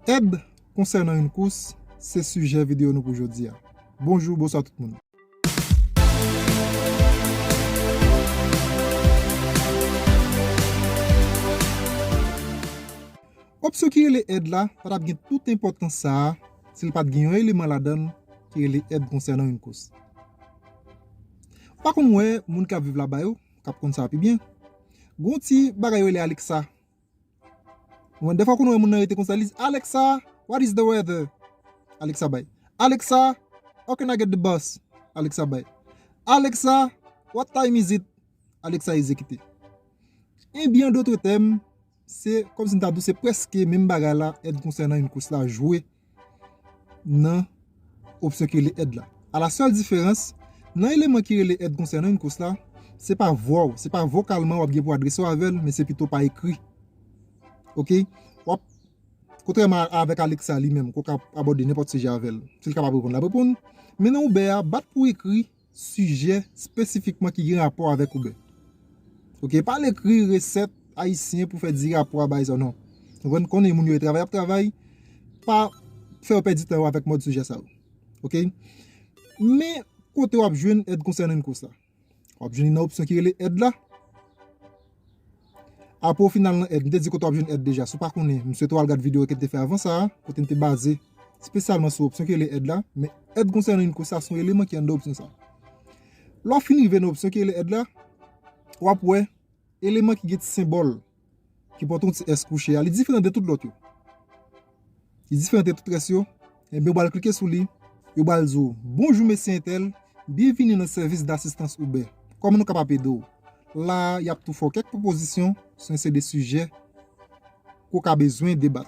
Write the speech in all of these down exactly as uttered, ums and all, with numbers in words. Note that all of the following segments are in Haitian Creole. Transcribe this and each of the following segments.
Èd konsènan yon kous, se sijè videyo nou pou jodi a. Bonjou, bonswa tout moun. Opsyon ki rele èd la pa t ap gen tout enpòtans sa a si l pa t gen yon eleman ladan l ki rele èd konsènan yon kous. Ou pa konn wè moun k ap viv laba yo k ap konn sa pi byen. Gon ti bagay yo rele Alexa. Ou konprann? Dèfwa ou konn wè moun nan rete konsa, li di, "Alexa, what is the weather?" Alexa bay. "Alexa, how can I get the bus?" Alexa bay. "Alexa, what time is it?" Alexa ezekite. Ebyen, an dòt tèm, se kòmsi m ta di w se prèske menm bagay la, èd konsènan yon kous la jwe nan opsyon ki rele èd la. A la sèl diferans, nan eleman ki rele èd konsènan yon kous la, se pa vwa w, se pa vokalman w ap gen pou adrese w avè l, men se pito pa ekri. Oke? W ap, kontrèman a, avèk Alexa li menm, ke w ka abòde nenpòt sijè avè l. Si l kapab reponn, l ap reponn. Men nan Uber a, bat pou ekri sijè espesifikman ki gen rapò avèk Uber. Oke, pa al ekri resèt ayisyen pou fè di rapò a bagay sa, non. Ou konprann, konnen moun yo travay, ap travay, pa fè yo pèdi tan yo avèk mòd sijè sa yo. Oke? Men kote w ap jwenn èd konsènan kous la? W ap jwenn li nan opsyon ki rele èd la. Apre w fin al nan èd, m te di kote w ap jwenn èd deja. Si w pa konnen, m swete w al gad videyo ke m te fè avan sa a, kote m te baze espesyalman sou opsyon ki rele èd la, men èd konsènan yon kous sa se yon eleman ki anndan opsyon sa. Lè w fin rive nan opsyon ki rele èd la, w ap wè eleman ki gen ti senbòl ki pote yon ti S kouche a, li diferan de tout lòt yo. Li diferan de tout rès yo. Ebyen, ou pral klike sou li, yo pral di w, "Bonjou, mesye entèl, byenvini nan sèvis dasistans Uber. Kòman nou kapab ede w?" La a, y ap tou fè w kèk pwopozisyon sou yon seri de sijè ke w ka bezwen debat.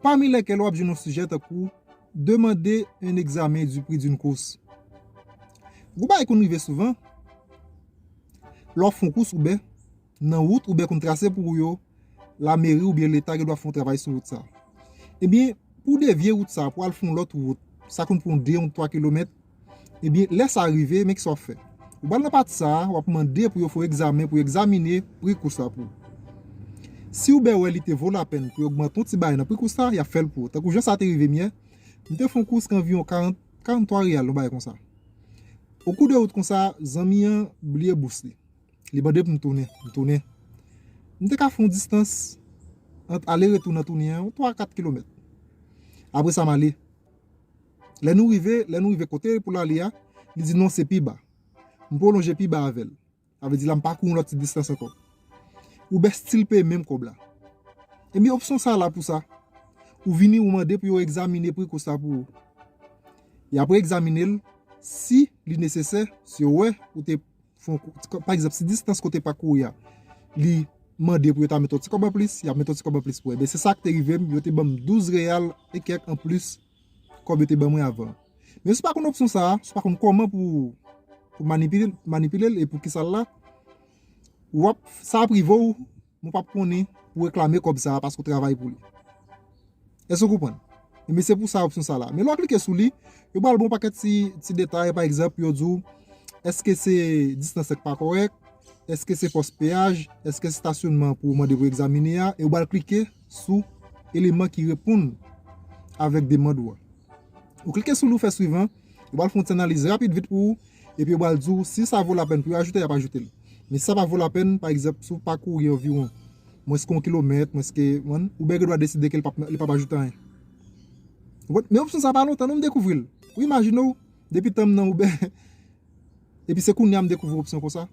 Pami lèkèl w ap jwenn yon sijè tankou demander un examen du prix d'une course. Gon bagay konn rive souvan, lè w ap fè yon kous Uber, nan wout Uber konn trase pou ou yo, lameri oubyen leta gen dwa fè yon travay sou wout sa. Ebyen, pou w devye wout sa, pou w al fè yon lòt wout, sa konn pran w de yon twa kilomèt, ebyen, lè sa rive, men kisa w ap fè? Ou pral nan pati sa a, w ap mande pou yo fè yon egzamen, pou yo egzamine pri kous la pou ou. Si Uber wè li te vo lapèn pou yo ogmante yon ti bagay nan pri kous la, y ap fè l pou ou. Tankou jan sa te rive m yè, m te fè yon kous ki anviwon karant, karanntwa reyal, yon bagay konsa. Okou de wout konsa, zanmi an bliye bous li. Li mande pou m tounen, m tounen. M te ka fè yon distans ant ale retou nan tounen an, twa, kat kilomèt. Apre sa, m ale. Lè nou rive, lè nou rive kote pou l ale a, li di non, se pi ba. M pwolonje pi ba avè l. Sa vle di la, m pa kouri yon lòt ti distans ankò. Uber still peye menm kòb la. Ebyen, opsyon sa la pou sa. Ou vini, ou mande pou yo egzamine pri kous la pou ou. E apre egzamine l, si li nesesè, si yo wè ou te fè yon kou-, pa egzanp, si distans ke w te pakouri a, li mande pou yo ta mete yon ti kòb anplis, y ap mete yon ti kòb anplis pou ou. Ebyen, se sa k te rive m, yo te ban m douz reyal e kèk anplis kòb yo te ban mwen avan. Men si w pa konn opsyon sa a, si w pa konn kòman pou, pou manipile, manipile l e pou kisa l la, w ap, sa ap rive w, men w p ap konnen pou reklame kòb sa a paske w travay pou li. Èske w konprann? Ebyen, se pou sa opsyon sa la. Men lè w klike sou li, yo pral ba w yon pakèt ti, ti detay, pa egzanp, yo di w, èske se distans lan k pa kòrèk? Èske se pòs peyaj? Èske se estasyonman pou w mande pou egzamine a? E w pral klike sou eleman ki reponn avèk demann ou a. Ou klike sou li, ou fè swivan, yo pral fè yon ti analiz rapid vit pou ou, epi yo pral di w si sa vo lapèn pou yo ajoute, y ap ajoute l. Men si sa pa vo lapèn, pa egzanp, si w pakouri anviwon mwens ke yon kilomèt, mwens ke, ou byen gen dwa deside ke li p ap, li p ap ajoute anyen. Ou konprann? Men opsyon sa pa lontan non m dekouvri l. Ou imajine w, depi tan m nan Uber, epi se kounye a m dekouvri opsyon konsa.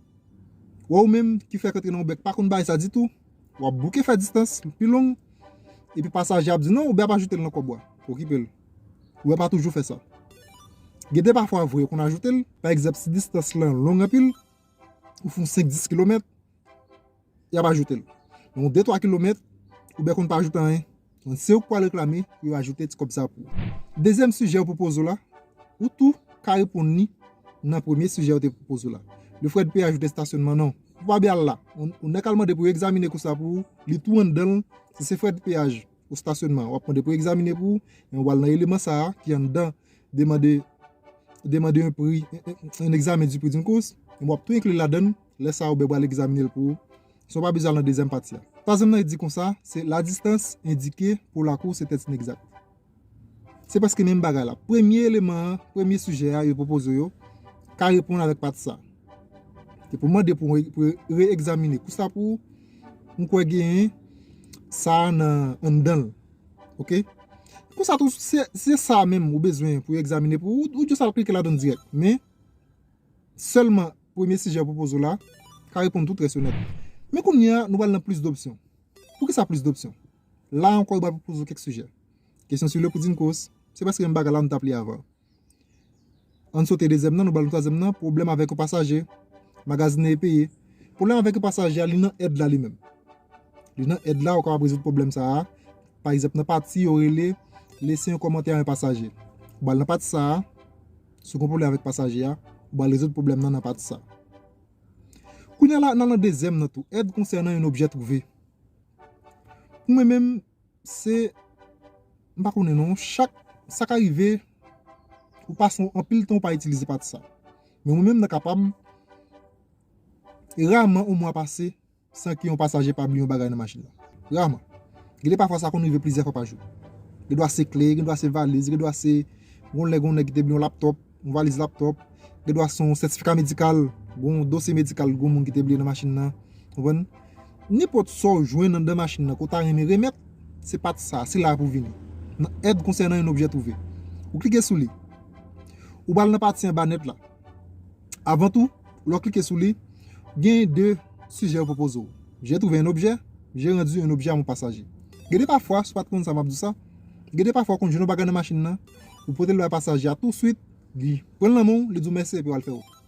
Wè ou menm ki fèk antre nan Uber k pa konn bagay sa ditou, w ap bouke fè distans pi long, epi pasaje ap di non, Uber ap ajoute l nan kòb ou a. Okipe l. Uber pa toujou fè sa. Gen de pafwa vre, yo konn ajoute l. Pa egzanp, si distans lan long anpil, ou fè yon senk, dis kilomèt, y ap ajoute l. Yon de, twa kilomèt, Uber konn pa ajoute anyen. Donk, se ou k pral reklame pou yo ajoute ti kòb sa pou ou. Dezyèm sijè yo pwopoze w la, ou tou ka reponn li nan premye sijè yo te pwopoze w la. Le frais de péage ou de stasyonman, non. Ou pa byen al la. Yon, yon nèg k al mande pou yo egzamine kous la pou ou, li tou anndan l, si se frais de péage ou stasyonman, w ap mande pou yo egzamine pou ou, men w al nan eleman sa a ki anndan demander, demander un prix, un, un, un examen du prix d'une course, w ap tou enkli ladan l, lè sa a Uber pral egzamine l pou ou, san w pa bezwen al nan dezyèm pati a. Twazyèm nan di konsa, se la distance indiquée pour la course est inexacte. Se prèske menm bagay la. Premye eleman an, premye sijè a yo pwopoze yo, ka reponn avèk pati sa. Se pou mande pou, pou re-egzamine kous la pou ou, m kwè genyen sa nan anndan l. Oke? Konsa tou, se, se sa menm ou bezwen pou egzamine pou ou, ou just al klike ladan l dirèk. Men, sèlman premye sijè yo pwopoze w la, ka reponn tout rès yo nèt. Men kounye a, nou pral nan plis dopsyon. Poukisa plis dopsyon? La ankò, yo pral pwopoze w kèk sijè. Kesyon sou le prix d'une course, se prèske menm bagay la nou t ap li avan. Ann sote dezyèm nan, nou pral nan twazyèm nan, pwoblèm avèk yon pasaje, magazinè e peye. Pwoblèm avèk yon pasaje a, li nan èd la li menm. Li nan èd la, ou kapab rezoud pwoblèm sa a. Pa egzanp, nan pati yo rele, lese yon kòmantè a yon pasaje. Ou pral nan pati sa a, si w gen pwoblèm avèk pasaje a, ou pral rezoud pwoblèm nan nan pati sa a. Kounye a la, n al nan dezyèm nan tou, èd konsènan yon objè twouve. Pou mwen menm, se, m pa konnen non, chak, sa ka rive, ou pase anpil tan ou pa itilize pati sa. Men mwen menm nan ka pa m, raman yon mwa pase, san ke yon pasaje pa bliye yon bagay nan machin nan. Raman. Gen de pafwa sa konn rive plizyè fwa pa jou. Gen dwa se kle, gen dwa se valiz, gen dwa se gon lè gon nèg ki te bliye yon laptòp, yon valiz laptòp, gen dwa se yon sètifika medikal, gon dosye medikal, gon moun ki te bliye nan machin nan. Konprann? Nenpòt sa w jwenn anndan machin nan ke w ta renmen remèt, se pati sa, se la pou vini. Nan èd konsènan yon objè twouve. Ou klike sou li. Ou pral nan pati anba nèt la. Avan tou, lè w klike sou li, gen de sijè yo pwopoze w. J'ai trouvé un objet, j'ai rendu un objet à mon passager. Gen de pafwa, si w pa t konn sa, m ap di w sa, gen de pafwa w konn jwenn yon bagay nan machin nan, ou pote l bay pasaje a touswit, li pran l nan men w, li di w mèsi epi w al fè wout.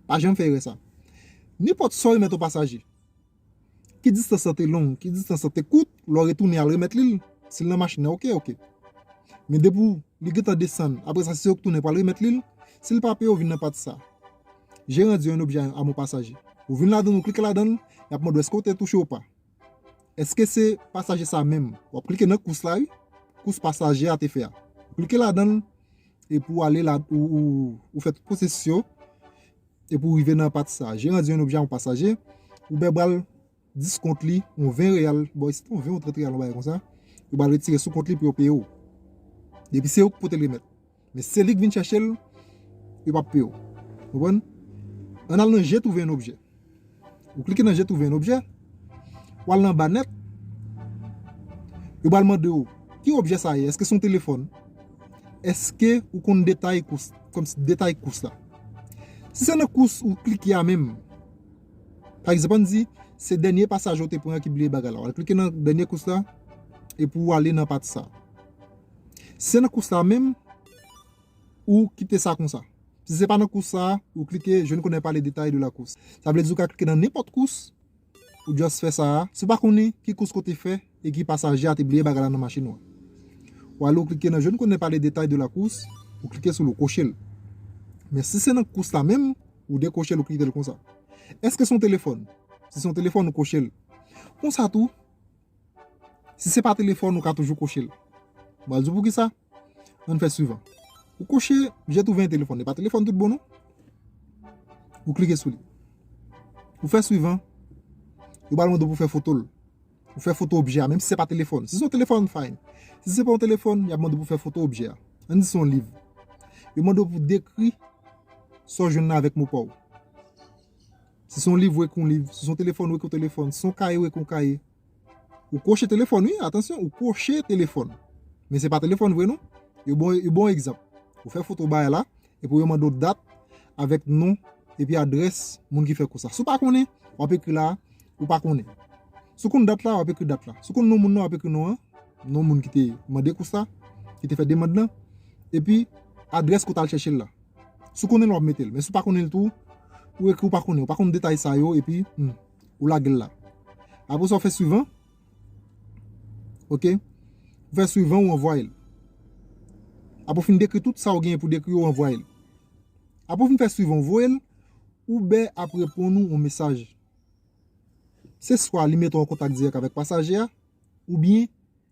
Pa janm fè erè sa. Nenpòt sa w remèt yon pasaje, ki distans lan te long, ki distans lan te kout, lè w retounen al remèt li l, si l nan machin nan, oke, oke. Men depi w, li gentan desann, apre sa, se ou k tounen pral remèt li l, si l pa peye w, vin nan pati sa. J'ai rendu un objet à mon passager. Ou vin ladan l, ou klike ladan l, y ap mande w èske w te touche ou pa. Èske se pasaje sa menm? W ap klike nan kous la, wi. Kous pasaje a te fè a. Ou klike ladan l, epi w ale la, ou, ou, ou fè tout pwosesis yo, epi w rive nan pati sa. J'ai rendu un objet à mon passager, ou ben pral dis kont li, yon ven reyal, bon, se yon ven ou trant reyal, yon bagay konsa, yo pral retire sou kont li pou yo peye w. Depi se ou k pote l remèt. Men se li k vin chèche l, yo p ap peye w. Konprann? Ann al nan J'ai trouvé un objet. Ou klike nan J'ai trouvé un objet, w al nan anba nèt, yo pral mande w, ki objè sa ye? Èske se yon telefòn? Èske ou konn detay kous, kòmsi detay kous la? Si se nan kous ou klike a menm, pa egzanp, ann di, se dènye pasaje w te pran an ki bliye bagay la. W al klike nan dènye kous la, epi w ale nan pati sa. Si se nan kous la menm, ou kite sa konsa. Si se pa nan kous sa, ou klike Je ne connais pas les détails de la course. Sa vle di ou ka klike nan nenpòt kous, ou just fè sa a. Si w pa konnen ki kous ke w te fè e ki pasaje a te bliye bagay la nan machin ou an. W ale ou klike nan Je ne connais pas les détails de la course, ou klike sou l, ou koche l. Men si se nan kous la menm, ou dekoche l, ou kite l konsa. Èske se yon telefòn? Si se yon telefòn, ou koche l. Konsa tou, si se pa telefòn, ou ka toujou koche l. M pral di w poukisa. Ann fè swivan. Ou koche, J'ai trouvé un téléphone. E pa telefòn tout bon, non. Ou klike sou li. Ou fè swivan. Yo pral mande w pou fè foto l. Ou fè foto objè a, menm si se pa telefòn. Si se yon telefòn, fine. Si se pa yon telefòn, y ap mande w pou fè foto objè a. Ann di se yon liv. Yo mande w pou dekri sa w jwenn nan avèk mo pa w. Si se yon liv, w ekri yon liv. Si se yon telefòn, w ekri yon telefòn. Si se yon kaye, w ekri yon kaye. Ou koche telefòn, wi, atansyon, ou koche telefòn. Men se pa telefòn vre, non. Yo bon, yo bon egzanp. Ou fè foto bagay la, epi yo mande w dat avèk non, epi adrès moun ki fè kous la. Si w pa konnen, w ap ekri la, ou pa konnen. Si w konn dat la, w ap ekri dat la. Si w konn non moun nan, w ap ekri non an, non moun ki te mande kous la, ki te fè demann nan, epi adrès kote w t al chèche l la. Si w konnen l, w ap mete l. Men si w pa konnen l tou, ou ekri ou pa konnen, ou pa konn detay sa yo, epi, hmm, ou lage l la. Apre sa, w fè swivan. Oke? Ou fè swivan, ou anvwaye l. Apre w fin dekri tout sa w genyen pou dekri, ou anvwaye l. Apre w fin fè swivan, ou voye l, Uber ap reponn ou yon mesaj. Se swa li mete w an kontak dirèk avèk pasaje a, oubyen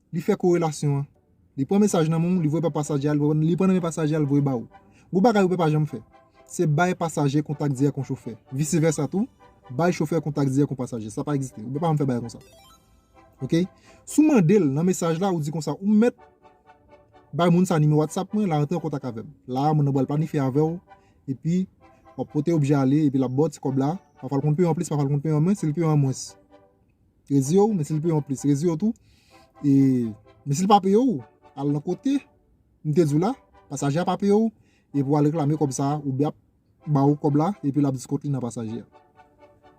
li fè korelasyon an. Li pran mesaj nan men w, li voye ba pasaje a, li pran, li pran nan men pasaje a, li voye ba ou. Gon bagay Uber pa janm fè. Se bay pasaje kontak dirèk yon chofè. Visi vèsa tou, bay chofè kontak dirèk yon pasaje. Sa pa egziste. Uber pa janm fè bagay konsa. Ok? Si w mande l nan mesaj la, ou di konsa, ou mèt bay moun sa nimewo WhatsApp mwen, l a rantre an kontak avè m. La a, moun nan pral planifye avè w, epi w ap pote objè ale, epi l ap ba w ti kòb la. Pafwa l konn peye w anplis, pafwa l konn peye w an mwens, si l peye w an mwens, rezi w, men si l peye w anplis, rezi w tou. E, men si l pa peye w, al nan kote m te di w la, pasaje a pa peye w, epi w al reklame kòb sa a, Uber ap ba ou kòb la, epi l ap diskont li nan pasaje a.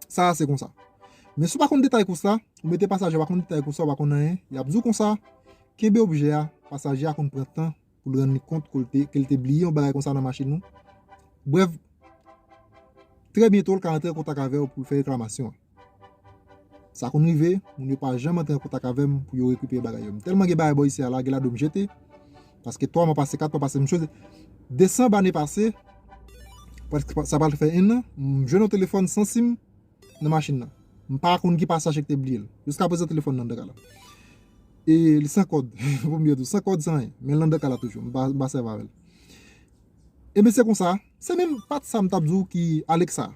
Sa a se konsa. Men si w pa konn detay kous la, ou mete pasaje a pa konn detay kous la, ou pa konn anyen, y ap di w konsa, kenbe objè a, pasaje a konn pran tan pou l rann li kont ke l te, ke l te bliye yon bagay konsa nan machin ou. Brèf, trè byento l ka rantre an kontak avè w pou l fè reklamasyon an. Sa konn rive, moun yo pa janm antre an kontak avè m pou yo rekipere bagay yo. M tèlman gen bagay bò isi a la, gen ladan m jete. Paske twa mwa pase, kat mwa pase, m chwazi. Desanm ane pase, prèske sa pral fè en an, m jwenn yon telefòn san sim nan machin nan. M pa konn ki pasaje ki te bliye l. Jiskaprezan telefòn nan anndan kay la. E li san kòd, pou m byen di w, san kòd, san anyen. Men l anndan kay la toujou, m pa, m pa sèvi avè l. Ebyen se konsa, se menm pat sa m t ap di w ki Alexa.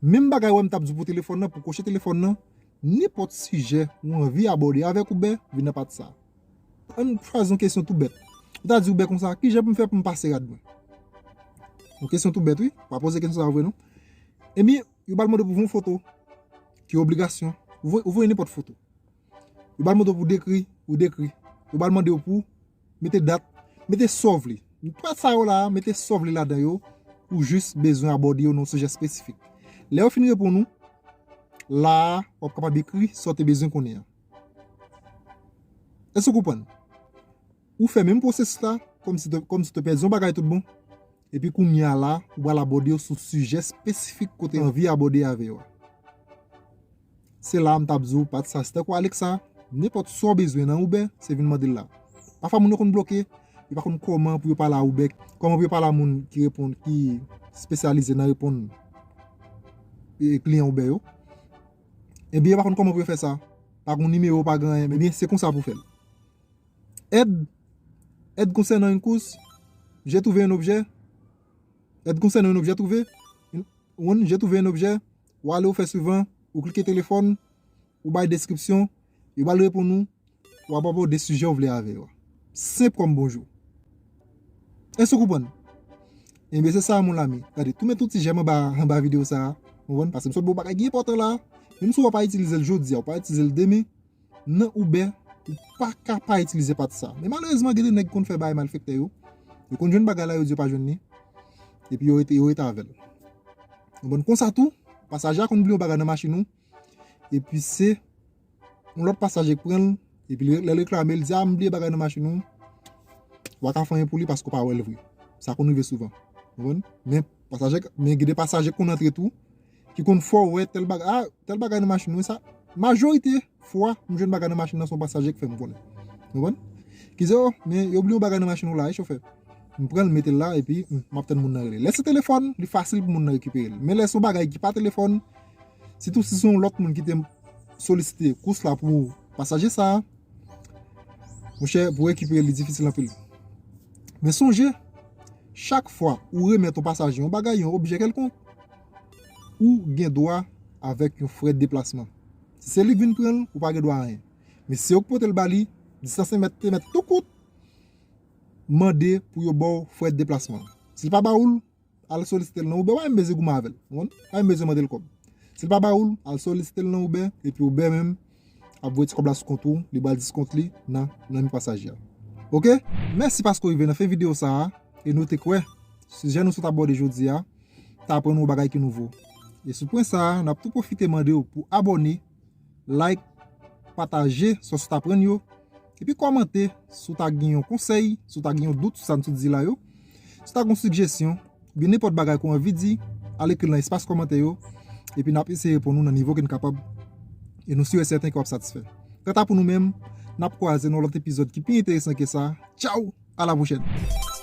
Menm bagay wè m t ap di w pou telefòn nan, pou koche telefòn nan, nenpòt sijè ou anvi abòde avèk Uber, vin nan pat sa. Ann chwazi yon kesyon tou bèt. Ou ta di Uber konsa, kijan pou m fè pou m pase rad mwen? Yon kesyon tou bèt, wi. Pa poze kesyon sa vre, non. Ebyen, yo pral mande w pou voye yon foto, ki obligasyon. Ou voye, ou voye nenpòt foto. Yo pral mande w pou dekri, ou dekri. Yo pral mande w pou mete dat, mete sa w vle. Tout sa yo la a, mete sa w vle ladan yo, ou jis bezwen abòde yo nan yon sijè espesifik. Lè yo fin reponn ou, la a, w ap kapab ekri sa w te bezwen konnen an. Èske w konprann? Ou fè menm pwosesis la, kòmsi te, kòmsi te pèdi yon bagay tout bon. Epi kounye a la, ou pral abòde yo sou sijè espesifik kote w anvi abòde avè yo a. Se la a m t ap di w, pat sa, se tankou Alexa, nenpòt sa w bezwen nan Uber, se vin mande l la. Pafwa moun yo konn bloke, yo pa konn kòman pou yo pale a Uber, kòman pou yo pale a moun ki reponn, ki espesyalize nan reponn, e, kliyan Uber yo. Ebyen, yo pa konn kòman pou yo fè sa. Pa gen nimewo, pa gen anyen. Ebyen, se konsa pou fè l. Aide, aide concernant une course, j'ai trouvé un objet. Aide concernant un objet trouvé. Une, j'ai trouvé un objet. Ou ale, ou fè swivan, ou klike telefòn, ou bay deskripsyon, yo pral reponn ou, w ap abòde sijè w vle avè yo. Senp kòm bonjou. Èske w konprann? Ebyen, se sa, mon ami. Gade, tou met yon ti jèm anba, anba videyo sa a. Ou konprann? Paske m sot ba w bagay ki enpòtan la. Menm si w pa itilize l jodi a, ou pa itilize l demen, nan Uber, ou pa ka pa itilize pat sa. Men malerezman, gen de nèg konn fè bagay malfektè yo. Yo konn jwenn bagay la, yo di yo pa jwenn li. Epi yo rete, yo rete avè l. Ou konprann? Konsa tou, pasaje a konn bliye yon bagay nan machin ou. Epi se yon lòt pasaje k pran l, epi lè, lè l reklame, l di, "A, m bliye bagay nan machin ou." Ou pa ka fè anyen pou li paske w pa wè l vre. Sa konn rive souvan. Ou konprann? Men pasaje, men gen de pasaje k konn antre tou, ki konn fè w wè tèl bagay, "A, tèl bagay nan machin ou," sa, majorite fwa, m jwenn bagay nan machin nan, se yon pasaje k fè m konnen. Ou konprann? Ki di, "O, men yo bliye yon bagay nan machin ou la, wi, chofè." M pran l, mete l la, epi, hmm, m ap tann moun nan rele. Lè se telefòn, li fasil pou moun nan rekipere l. Men lè se yon bagay ki pa telefòn, sitou si se yon lòt moun ki te solisite kous la pou pasaje sa a, monchè, pou rekipere l, li difisil anpil. Men sonje, chak fwa ou remèt yon pasaje yon bagay, yon objè kèlkonk, ou gen dwa avèk yon frè de deplasman. Si se li k vin pran l, ou pa gen dwa anyen. Men si yo k pote l ba li, distans te mèt, te mèt tou kout, mande pou yo ba w frè de deplasman. Si l pa ba ou l, al solisite l nan Uber, ou pa menm bezwen goumen avè l. Ou konprann? Ou pa menm bezwen mande l kòb. Si l pa ba ou l, al solisite l nan Uber, epi Uber menm ap voye ti kòb la sou kont ou, li ba l diskont li nan, nan men pasaje a. Oke? Mèsi paske w rive nan fen videyo sa a, e nou te kwè sijè nou sot abòde jodi a, ta aprann ou bagay ki nouvo. E sou pwen sa a, n ap tou pwofite mande w pou abòne, like, pataje sa w sot aprann yo, epi kòmante si w ta gen yon konsèy, si w ta gen yon dout sou sa n sot di la yo, si w ta gen yon sigjesyon, oubyen nenpòt bagay ke w anvi di, al ekri l nan espas kòmantè yo, epi n ap eseye reponn ou nan nivo ke n kapab, e nou si e sèten ke w ap satisfè. Kanta pou nou menm, n ap kwaze nan yon lòt epizòd ki pi enteresan ke sa. Tchaw! A la pwochèn!